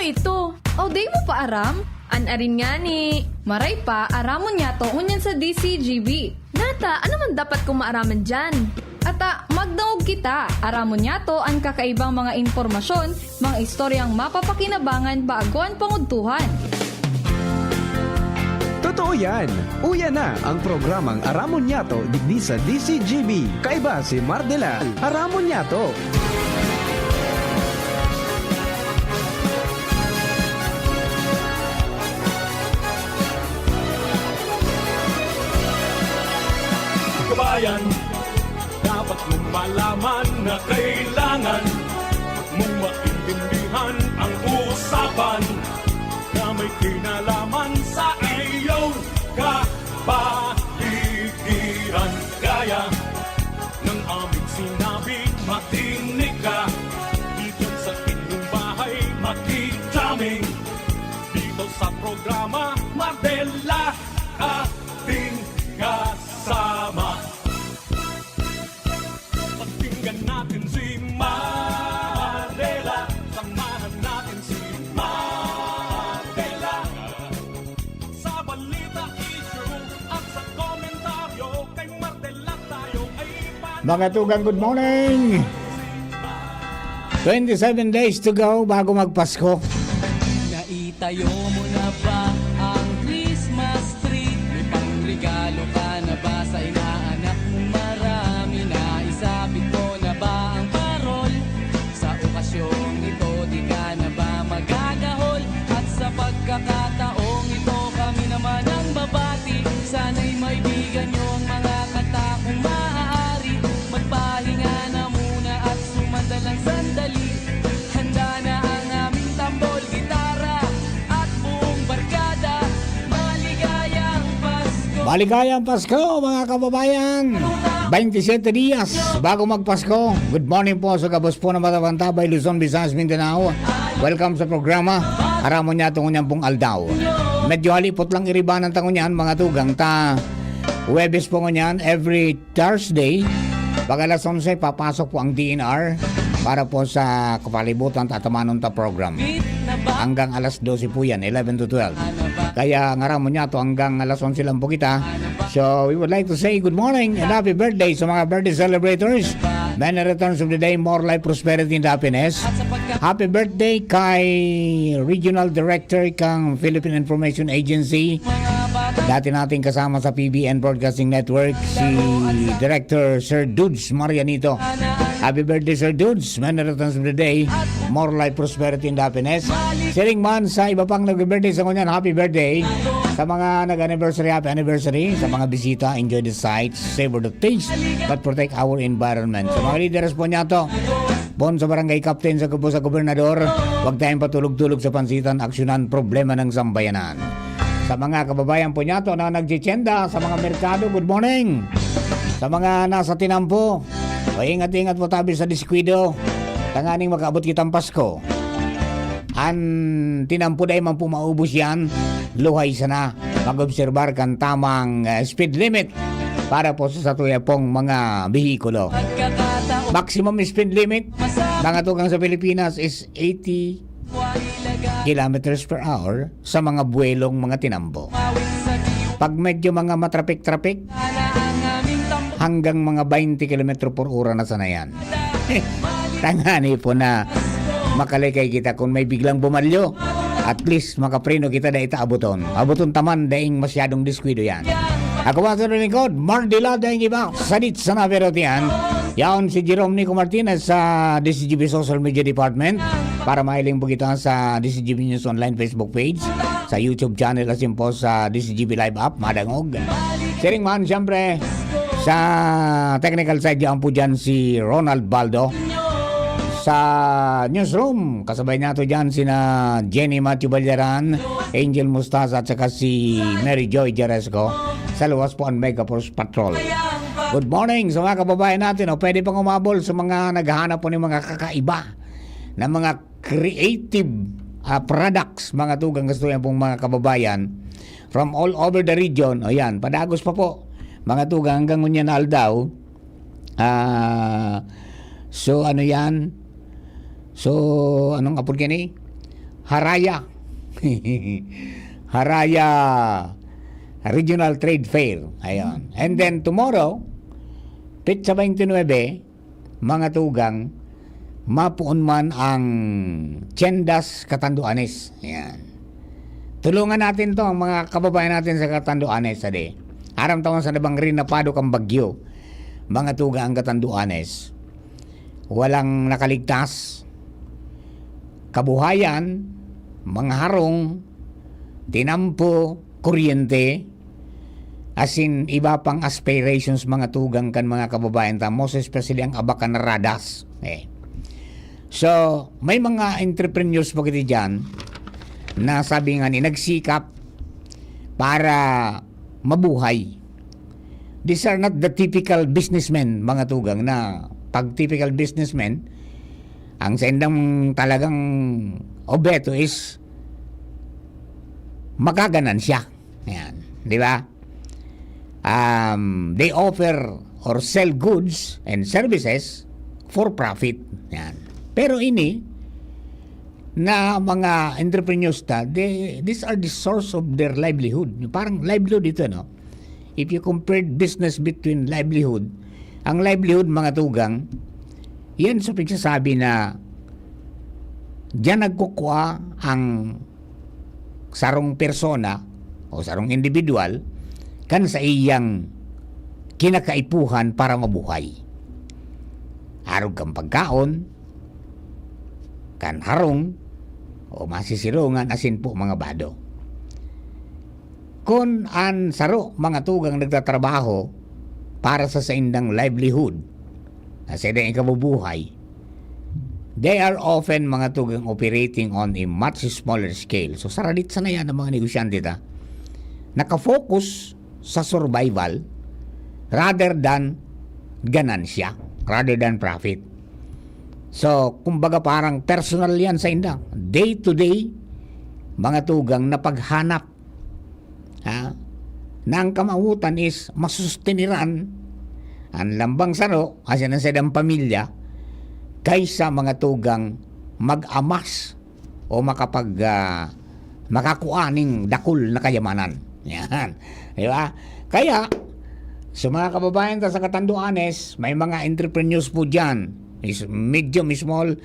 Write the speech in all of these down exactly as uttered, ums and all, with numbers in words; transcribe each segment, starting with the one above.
Ito, o di mo pa aram? An arin ngani, maray pa, aramon niyato ngunyan sa D C G B. Nata, ano man dapat kong maaraman diyan? Ata, magdangog kita. Aramon niyato an kakaibang mga impormasyon, mga istoryang mapapakinabangan bago an pangudtuhan. Totoo yan! Uya na ang programang Aramon Niyato digdi sa D C G B. Kaiba si Mardela. Aramon Niyato! Kabayan, dapat mong malaman na kailangan mong maintindihan ang usapan na may kinalaman sa iyong kapaligiran. Gaya ng aming sinabi, makinig ka. Dito sa inyong bahay, makikita dito sa programa, Mardela, ating kasama. Pakinggan natin si Mardela, samahan natin si Mardela. Sa balita, issue, at sa komentaryo, kay Mardela tayo ay Mga tugang, good morning! Twenty-seven days to go bago magpasko. Naitayo mo na ba ang Christmas tree? May pangregalo ka na ba sa inaanak mong marami? Naisabit mo na ba ang parol? Sa okasyong ito, di ka na ba magagahol? At sa pagkakataong ito, kami naman ang babati. Sana'y maibigan niyo ang mga kanta kung maaari. Magpahinga na muna at sumandalang sandali. Handa na ang aming tambol, gitara at buong barkada. Maligayang Pasko! Maligayang Pasko, mga kababayan! Twenty-seven dias bago magpasko. Good morning po sa gabos po na Matabantabay, Luzon, Visayas, Mindanao. Welcome sa programa. Aramon niyato ngunyan pong aldaw. Medyo halipot lang iribanan ta ngunyan, mga tugang, ta Huwebes po ngunyan, every Thursday, pag alas onse, papasok po ang D N R para po sa kapalibutan tatamanon ta program. Hanggang alas dose po yan, eleven to twelve. Kaya ngaran mo niya to, hanggang alas onse lang po kita. So, we would like to say good morning and happy birthday sa mga birthday celebrators. Many returns of the day, more life, prosperity, and happiness. Happy birthday kay Regional Director kang Philippine Information Agency. Dati nating kasama sa P B N Broadcasting Network, si Director Sir Dudes Marianito. Happy birthday, Sir Dudes. Many returns of the day. More life, prosperity, and happiness. Siring man sa iba pang nag-birthday sa ngunyan, happy birthday. Sa mga nag-anniversary, happy anniversary. Sa mga bisita, enjoy the sights, savor the taste, but protect our environment. Sa mga leaders po niya to, bon sa barangay captain, sa kubo sa gobernador, huwag tayong patulog-tulog sa pansitan, aksyonan problema ng sambayanan. Sa mga kababayan po niya to na nagtsitsenda sa mga merkado, good morning. Sa mga nasa tinampo, o ingat-ingat po tabi sa diskwido. Tanganing makaabot kitang Pasko. An tinampo dai man po maubos yan, luhay sana mag-obserbar kan tamang, eh, speed limit para po sa satuya pong mga behikulo. Maximum speed limit, mga tugang, sa Pilipinas is eighty kilometers per hour sa mga buwelong mga tinampo. Pag medyo mga matrapik-trapik, hanggang mga twenty kilometro por ora na sana yan. Tangani po na makalikay kita kung may biglang bumalyo. At least, makapreno kita, dai ta abuton. Abuton ta man, daing masyadong diskwido yan. Ako po sa lingkod, Mardila, daing iba, sadit sa naperot yan. Yaon si Jerome Nico Martinez sa D C G B Social Media Department para mahiling po kita sa D C G B News Online Facebook page, sa YouTube channel, asin po sa D C G B Live app, madangog. Siring man, siyempre, sa technical side, yaon po dyan si Ronald Baldo. Sa newsroom, kasabay niya to dyan sina Jenny Matthew Balyaran, Angel Mustasa, at saka si Mary Joy Jaresco. Sa luwas po ang Mega Force Patrol. Good morning sa mga kababayan natin. O, pwede pang umabol sa mga naghahanap po ng mga kakaiba na mga creative, ah, products, mga tugang, gusto yan pong mga kababayan from all over the region. O yan, padagos pa po, mga tugang, hanggang ngunyan na aldaw. Ah, so ano yan? So, anong apod gani? Haraya. Haraya Regional Trade Fair. Ayun. And then tomorrow, petsa twenty-nine, mga tugang, mapoon man ang Tiendas Catanduanes. Ayan. Tulungan natin 'to, ang mga kababayan natin sa Catanduanes, sadi. Aram ta man sana bang rinapado kan bagyo, mga tugang, ang Catanduanes. Walang nakaligtas. Kabuhayan, mga harong, tinampo, kuryente, asin iba pang aspirations, mga tugang, kan mga kababayan ta, most especially ang abakanaradas. Eh. So, may mga entrepreneurs pa kita diyan na sabi nga ni nagsikap para mabuhay. These are not the typical businessmen, mga tugang, na pag typical businessmen, ang saindang talagang obheto is makaganansya. Yan, di ba? Um, they offer or sell goods and services for profit. Yan. Pero ini, na mga entrepreneurs ta, they, these are the source of their livelihood. Parang livelihood ito, no? If you compare business between livelihood, ang livelihood, mga tugang, yan sa pagsasabi na diyan nagkukua ang sarong persona o sarong individual kan sa iyang kinakaipuhan para mabuhay. Arog kan pagkaon, kan harong, o masisirongan, asin po mga bado. Kun an saro, mga tugang, nagtatrabaho para sa saindang livelihood, na saindang ikabubuhay, they are often, mga tugang, operating on a much smaller scale. So, saradit sana yan ang mga negosyante ta. Nakafocus sa survival rather than ganansya, rather than profit. So, kumbaga parang personal yan sa inda. Day to day, mga tugang na paghanap, ha? Na ang kamawotan is masustiniran an lambang saro, asin an saindang pamilya, kaysa mga tugang mag-amas o makapag, ah, makakua ning dakul na kayamanan. Yan. Di ba? Kaya, sa mga kababayan ta sa Catanduanes, may mga entrepreneurs po diyan. Is medium, small,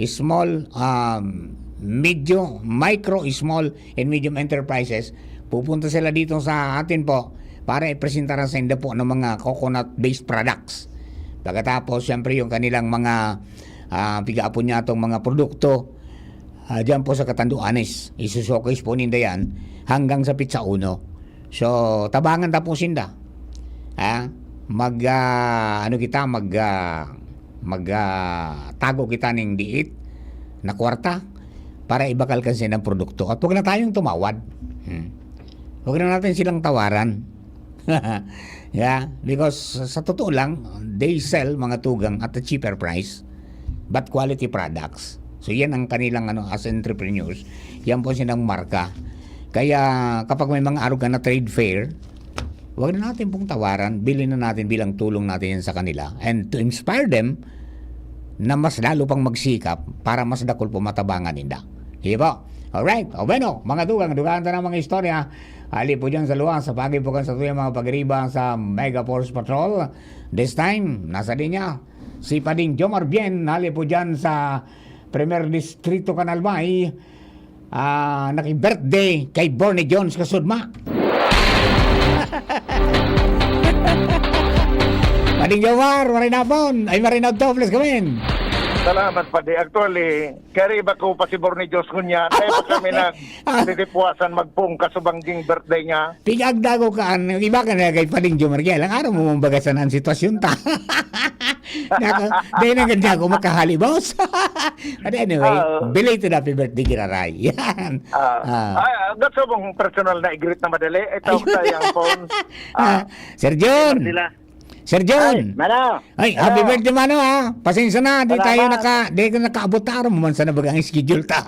small, um, medium, micro, small, and medium enterprises. Pupunta sila dito sa atin po para ipresentar sa inda po ng mga coconut-based products. Pagkatapos, siyempre, yung kanilang mga, ah, piga-apon niya itong mga produkto, ah, dyan po sa Catanduanes. Isu-showcase po ninda yan hanggang sa petsa uno. So, tabangan ta po sinda. Ha? Mag, ah, ano kita, mag, ah, mag, ah, tago kita ning diit na kwarta para ibakal kan saindang produkto. At wag na tayong tumawad. Hmm. Wag na natin silang tawaran. Yeah, because sa totoo lang, they sell, mga tugang, at a cheaper price, but quality products. So, yan ang kanilang, ano, as entrepreneurs, yan po silang marka. Kaya kapag may mga aruga na trade fair, wag na natin pong tawaran, bilhin na natin bilang tulong natin yan sa kanila. And to inspire them na mas lalo pang magsikap para mas dakul po matabangan ninda. Sige po. Alright. O bueno, mga tugang, dugaan ta ng mga istorya. Ali po dyan sa luwas, sa pagi po kan sa tuyang mga pagriba sa Mega Force Patrol. This time, nasa linya, si Pading Jomar Bien, hali po dyan sa Primer Distrito, Canal Bay. Ah, naki-birthday kay Bernie Jones kasudma. Pading Jomar, maray na hapon. Ay, maray na hapon, please, come in. Salamat, Padi. Actually, kaya iba ko pa si Bernie Jones ngunyan. Kaya pa kami nag-, nagtitipuasan magpungka sa bangging birthday niya. Pigagdago ka, an, iba ka na kay Pading Jomar. Kaya lang, araw mo mong bagasan ang sitwasyon ta. Nako, dahil na ganda ako makahali, boss. But anyway, Oo. Belated happy birthday, Giraray. Yan. Ah, Ah. ah, gusto mong personal na i-greet na madali? Ito Ay. Sa yung phone. Ah, Sir John. Sila. Sir John. Ay, Mano. Ay, happy Hello. Birthday, Mano, ha. Pasensya na, di Salamat. tayo naka, di ko nakaabot, araw mo man sana baga ang schedule ta.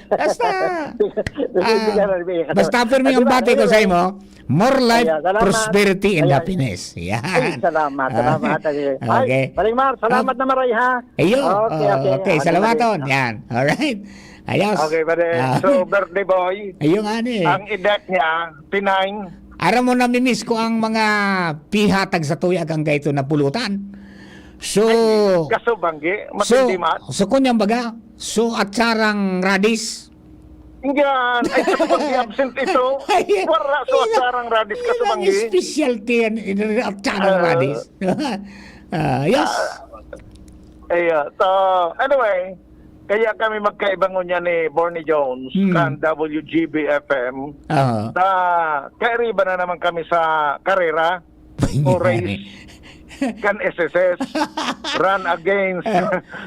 Basta, Sige, ah, sige, sige. basta, pero may Ah, di ba, ambati ko anyway. Sa imo, more life, Ayan, salamat. prosperity, and Ayan. happiness. Yan. Ay, salamat, Ah, salamat. Okay. Paring Mar, salamat Ah, na maray, ha? Ayo, Okay, okay. okay, Ah, salamat okay. ton. Yan. Alright. Ayos. Okay, pare. Ah. So, birthday boy, Ayun nga ni. Ang edad niya, pinine. Aram mo, namimiss ko ang mga pihatag sa tuyag ang gaito na pulutan. So, Ay, kaso banggi, so, matindi man. So, kunyang baga, so, atsarang radis. Yan. Ay, kaso banggi, absent ito. Ay, Wala, so, ina-, atsarang radis, kaso yan ang banggi. Specialty yan, in-, atsarang Ah. radis. Ah, yes. Ah, ayun. So, anyway, kaya kami magkaiba ngunyan ni Bernie Jones Hmm. kan W G B F M. Aha. Ta, kairiba na naman kami sa karera o race kan S S S. Run against,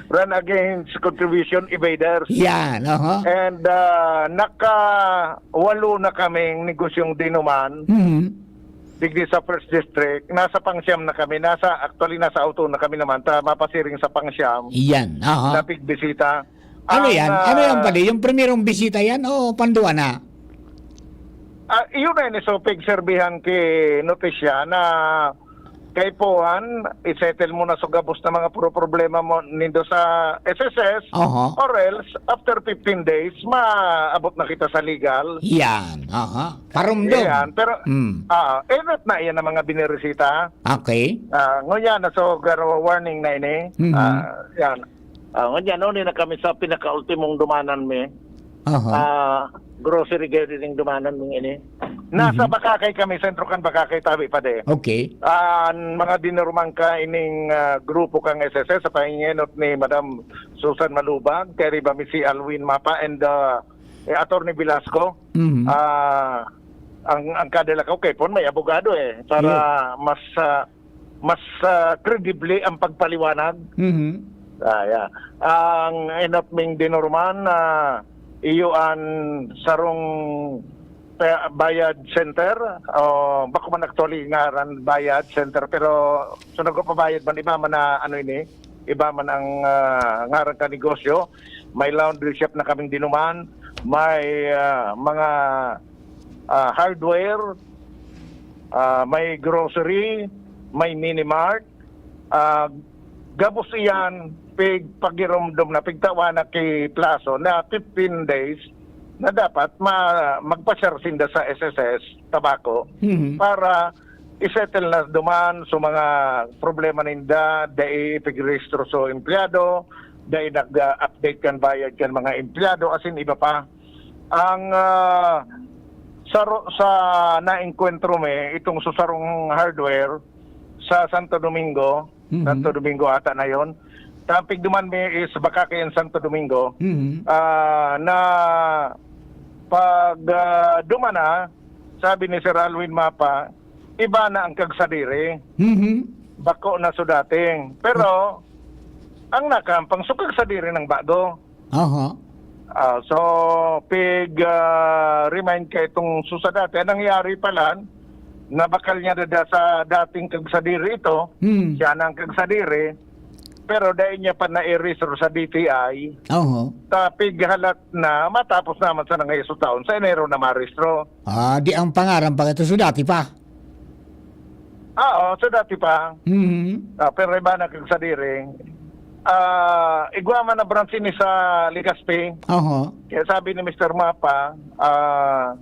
run against contribution evaders. Yan, aha. And, ah, naka-walo na kaming negosyong dinuman. Mhm. Digdi sa First District, nasa pangsyam na kami. Nasa, actually, nasa auto na kami naman. Ta, mapasiring sa pangsyam. Iyan, aha. Na pigbisita. Ano Ang, yan? Ano yan ah, pala? Yung primerong bisita yan o pandua na? Ah, yun na yun, so, pigserbihan ki notisya na kaipuhan, isettle mo na so gabos na mga pro-, problema mo nindo sa S S S, Aha. or else, after fifteen days, maabot na kita sa legal. Yan, aha. Parumdom. Yan, pero, Mm. ah, inot na yan ang mga binirisita. Okay. Ah, ngunyan na, so, garo warning na ini. Mhm. Ah, yan. Ah, ngunyan, nuni na kami sa pinakaultimong dumanan mi. Aha. Ah, grocery gathering dumanan mi ini. Nasa Mhm. Bakakay kami, sentro kan Bakakay, tabi pa de. Okay. Ah, ang mga dinurumang ka ining, ah, grupo kang S S S sa pahingenot ni Madam Susan Malubag, kay riba mi si Alwin Mapa and, ah, eh, Attorney Velasco. Mhm. Ah, ang, ang kada lakaw kay pon may abogado, eh, para Yeah. mas, ah, mas, ah, credible ang pagpaliwanag. Mhm. Ah, yeah. Ang inot ming dinurman, ah, iyo an sarong pa-, bayad center, o bako man actually ngaran bayad center, pero so nagpapabayad man, iba man na ano ini, iba man ang, ah, ngaran ka negosyo. May laundry shop na kaming dinuman, may, ah, mga, ah, hardware, ah, may grocery, may mini mart, ah, gabos iyan, pig-, pagiromdom na, pigtawan na ki plaso na fifteen days na dapat ma-, magpasyar sinda sa S S S, Tabaco, Mhm. para isettle na duman so mga problema ninda, dai ipigrehistro so empleyado, dai nag-update kan bayad kan mga empleyado, asin iba pa. Ang, ah, saro-, sa naengkwentro mi, itong susarong hardware sa Santo Domingo, Mhm. Santo Domingo ata na yon. Tapig duman mi is Bakakay and Santo Domingo, Mhm. ah, na pag, ah, duman na, sabi ni Sir Alwin Mapa, iba na ang kagsadiri. Mhm. Bako na so dating. Pero, ang nakahampang, so kagsadiri ng bago. Aha. Ah, so, pig, ah, remind ka itong so sa dati. Ang nangyari pala, nabakal niya na da sa dating kagsadiri ito, Hmm. siya na ang kagsadiri, pero dahil niya pa na-erase sa D T I, Oho. ta pighalat na matapos naman sa nangaiso taon, sa Enero na marehistro. Ah, di ang pangaran pa ito, so dati pa? Ah, oo, so dati pa. Mhm. Ah, pero iba na kagsadiri. Ah, igwa man na branch ini sa Legazpi. Oho. Kaya sabi ni Mister Mapa, ah,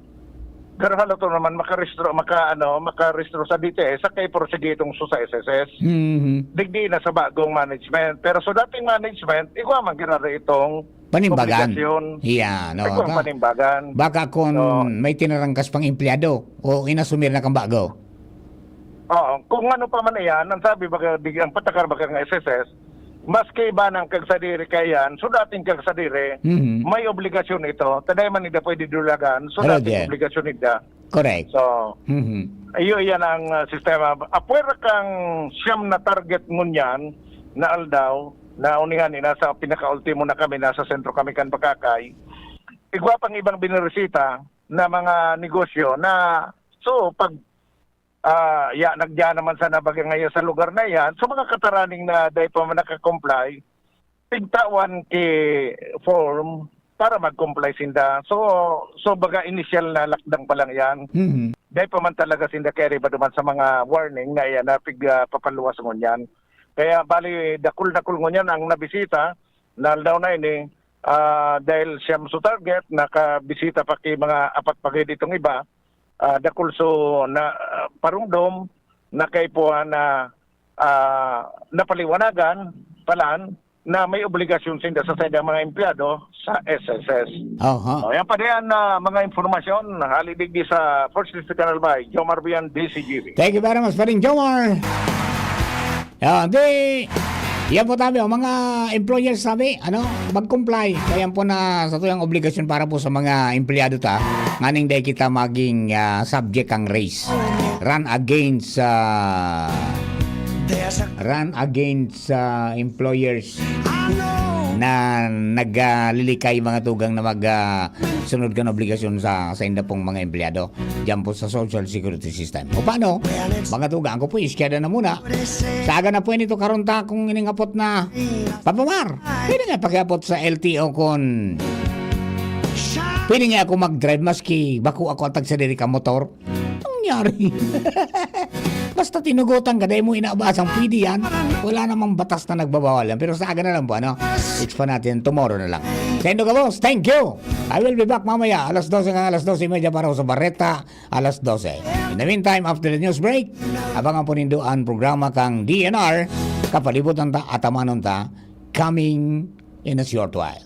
garo haloton naman makarehistro, maka, ano, makarehistro sa D T S, sa kay porsigitong so sa S S S. Mhm. Digdi na sa bagong management. Pero sa dating management, igwa man ginari itong Panimbagan. Obligasyon. Yan, oo, Igwa ang ka. Panimbagan. Baka kung So, may tinarangkas pang empleyado o inasumir na kang bago. Oo, kung ano pa man iyan, ang sabi baga, di, ang patakar baga ng S S S, maski iba ng kagsadiri kaya yan, so dating kagsadiri, Mhm. may obligasyon ito. Taday man nila pwede dulagan, so Pero dating di. Obligasyon nila. Correct. So, Mhm. iyo, iyan ang, ah, sistema. Apwera kang siyam na target ngunyan na aldaw, na unihan ni nasa pinakaultimo na kami, nasa sentro kami kan Bakakay. Igwa pang ibang binirisita na mga negosyo na, so, pag, ah, ya, nagya naman sana baga ngayon sa lugar na yan, so, mga kataraning na dahil pa man nakakomply, pigtawan ki form para mag-comply sinda. So, so baga initial na lakdang pa lang yan. Mhm. Dahil pa man talaga sinda kaya riba duman sa mga warning na yan na pig, ah, papaluwas ngunyan. Kaya bali, dakul-dakul ngunyan ang nabisita, na aldaw na ini, Ah, dahil siyam so target, nakabisita pa ki mga apat pa gid itong iba, ah, dakul so na, ah, parungdom na kaipuhan na, ah, napaliwanagan palan na may obligasyon sinda sa saindang mga empleyado sa S S S. Aha. O, yan pa diyan na mga impormasyon, hali digdi sa First District Canal by Jomar Bian, D C G B. Thank you very much, Paring Jomar. Ah, di, yan po tabi, ang mga employers sabi, ano, mag-comply. Kaya po na sa tuyang obligasyon para po sa mga empleyado ta, nganing dahil kita maging, ah, subject ang race. Run against, ah, run against, ah, employers na naglilikay mga tugang na mag, ah, sunod kan obligasyon sa, sa inda pong mga empleyado diyan po sa social security system. O paano? Mga tugang ko po, iskeda na muna. Sa aga na po nito, karon ta kung iningapot na papamar. Pwede nga pakiapot sa L T O kon pwede nga ako mag-drive maski bako ako atag sa diri ka motor. Nangyari. Basta tinugotan ka, dahil mo inaabasang pwede yan. Wala namang batas na nagbabawal yan. Pero sa aga na lang po, ano? It's pa natin, tomorrow na lang. Sa Indo ka, boss, thank you. I will be back mamaya, alas dose hanggang alas dose y media para sa Bareta, alas dose. In the meantime, after the news break, abangan po nindo ang programa kang D N R, kapalibutan ta, atamanon ta, coming in a short while.